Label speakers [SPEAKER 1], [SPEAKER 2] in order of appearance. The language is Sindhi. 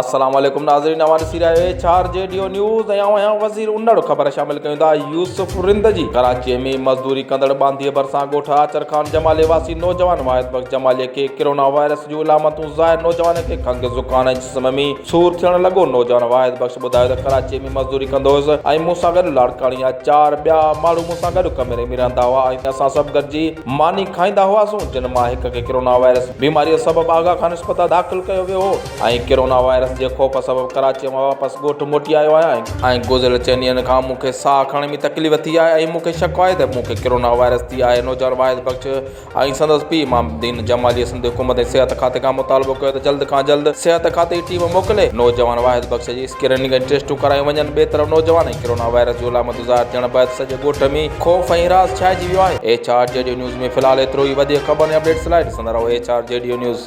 [SPEAKER 1] السلام عليڪم ناظرين اوهان ڏسي رهيا آهيو H R G D news ۽ آئون آهيان وزير انڙ خبر شامل ڪيون ٿا يوسف رند جي ڪراچي ۾ مزدوري ڪندڙ ٻانڌيء ڀرسان ڳوٺ آچر خان جمالي واسي نوجوان واحد بخش جمالي کي ڪرونا وائرس جون علامتون ظاهر نوجوان کي کنگهه زڪام ۽ جسم ۾ سور ٿيڻ لڳو نوجوان واحد بخش ٻڌايو ته ڪراچي ۾ مزدوري ڪندو هيس ۽ مون سان گڏ لاڙڪاڻي جا چار ٻيا ماڻهو مون سان گڏ ڪمري ۾ رهندا هئا ۽ اسان سڀ گڏجي ماني کائيندا هئاسون جن مان هڪ کي ڪرونا وائرس بيماري سبب آغا خان اسپتال داخل ڪيو ويو هو ۽ ڪرونا وائرس جي خوف سبب ڪراچيء مان واپس ڳوٺ موٽي آيو آهيان ۽ گذريل چئن ڏينهن کان مون کي ساهه کڻڻ ۾ تڪليف ٿي آهي ۽ مون کي شڪ آهي ته مون کي ڪرونا وائرس ٿي آهي. نوجوان واحد بخش ۽ سندس پيء امام الدين جماليء سنڌ حڪومت ۽ صحت کاتي کان مطالبو ڪيو ته جلد کان جلد صحت کاتي جي ٽيم موڪلي نوجوان واحد بخش جي اسڪريننگ ۽ ٽيسٽون ڪرايون وڃن. ٻئي طرف نوجوان ۽ ڪرونا وائرس جون علامتون ظاهر ٿيڻ بعد سڄي ڳوٺ ۾ خوف ۽ هراس ڇائجي ويو آهي. H R G D news ۾ في الحال ايترو ئي وڌيڪ خبرن ۽ اپڊيٽس لاء ڏسندا رهو H R G D news.